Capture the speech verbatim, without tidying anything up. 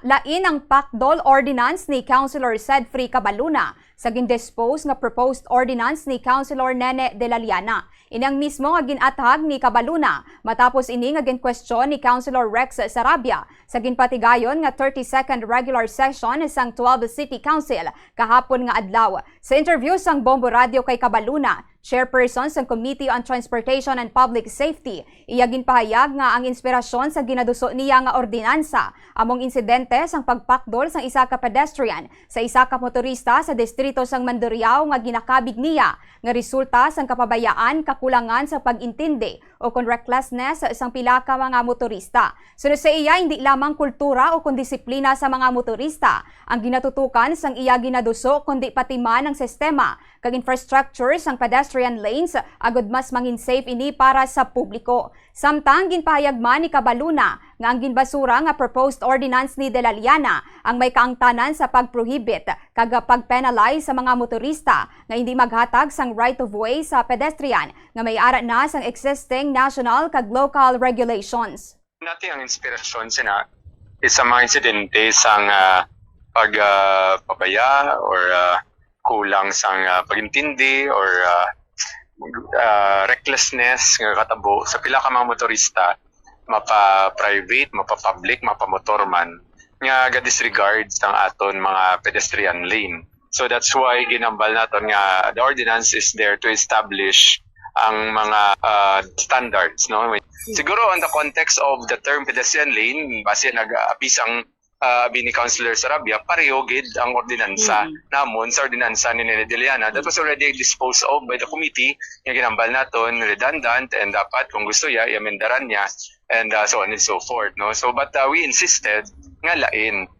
Lain ang PACDOL ordinance ni Councilor Sedfrey Cabaluna sa gindispose nga proposed ordinance ni Councilor Nene de la Liana. Ini ang mismo nga gin-athag ni Cabaluna matapos ini nga ginkwestiyon ni Councilor Rex Sarabia sa ginpatigayon nga thirty-second regular session sang twelve City Council kahapon nga adlaw. Sa interview sang Bombo Radio kay Cabaluna, chairperson sang Committee on Transportation and Public Safety, iya ginpahayag nga ang inspirasyon sa ginaduso niya nga ordinansa amo ang insidente sang pagpakdol sang isa ka pedestrian sa isa ka motorista sa distrito sang Mandurriao nga ginakabig niya nga resulta sang kapabayaan, kakulangan sa pag-intindi o kon recklessness sang pila ka mga motorista. Suno sa iya, hindi lamang kultura o kon disiplina sa mga motorista ang ginatutukan sang iya ginaduso, kundi pati man ang sistema kag infrastructure sang pedestrian lanes, agud mas mangin safe ini para sa publiko. Samtang ginpahayag man ni Cabaluna nga ang ginbasura nga proposed ordinance ni De La Liana ang may kaangtanan sa pag-prohibit kag pag-penalize sa mga motorista nga hindi maghatag sang right of way sa pedestrian nga may ara na sang existing national kag local regulations. Natin ang inspirasyon sina isa mga insidente sang ah, pag ah, pabaya or ah, kulang sang ah, pag-intindi or ah, ah, recklessness nga katabo sa pila ka mga motorista, mapa-private, mapa-public, mapa-motor man, nga ga-disregard sang aton mga pedestrian lane. So that's why ginambal naton nga the ordinance is there to establish ang mga ah, standards, no? Siguro on the context of the term pedestrian lane, base nag-apis ang ah, abi ni Councilor Sarabia, pareho gid ang ordinansa Mm. namon sa ordinansa ni Nene Diliana that was already disposed of by the committee, nga ginambal naton redundant and dapat kung gusto niya, i-amendaran niya and ah, so on and so forth, no? So but ah, we insisted nga lain.